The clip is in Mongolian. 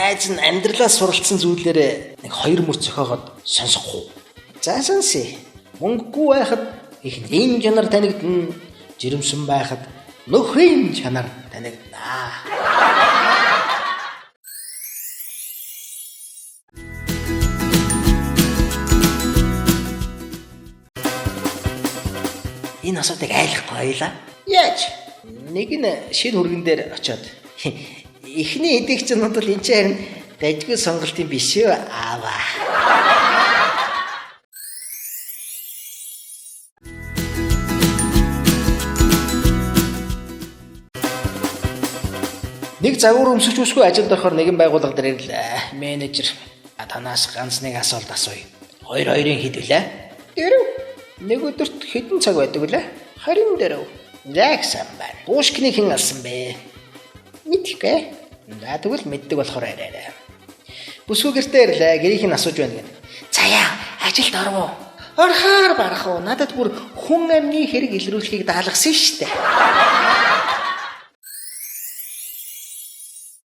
Найз нь амьдралаа суралцсан зүйлээрээ нэг хоёр мөр зохиогоод сонсохгүй. За сонсъё. Мөнгөгүй байхад эхнэрийн чанар танигдана. Жирэмсэн байхад нөхрийн чанар танигдана. Энэ асуудыг айлахгүй хоёлаа. Яаж? Нэг нь шинэ хүргэн дээр очиод эхний эдийг чинь бол энэ чинь харин дажгүй сонголт юм биш үү аава. Нэг загвар өмсөж үсгүй ажилд орохоор нэгэн байгууллага дээр ирлээ. Менежер танаас ганц нэг асуулт асууя. Хоёр хоёрын хэд вүлээ? Дөрөв. Нэг өдөрт хэдэн цаг байдаг вүлээ? 24. Яг сайн байна. Пушкины хэн алсан бэ? Мэдэхгүй. За тэгвэл мэддэг болохоор яриарай. Бүсгүй гэртээ ирлээ. Гэрийнх нь асууж байна гэнэ. Заяа, ажилд оров уу? Орхоор барах уу? Надад бүр хүн амны хэрэг илрүүлэхийг даалгасан шүү дээ.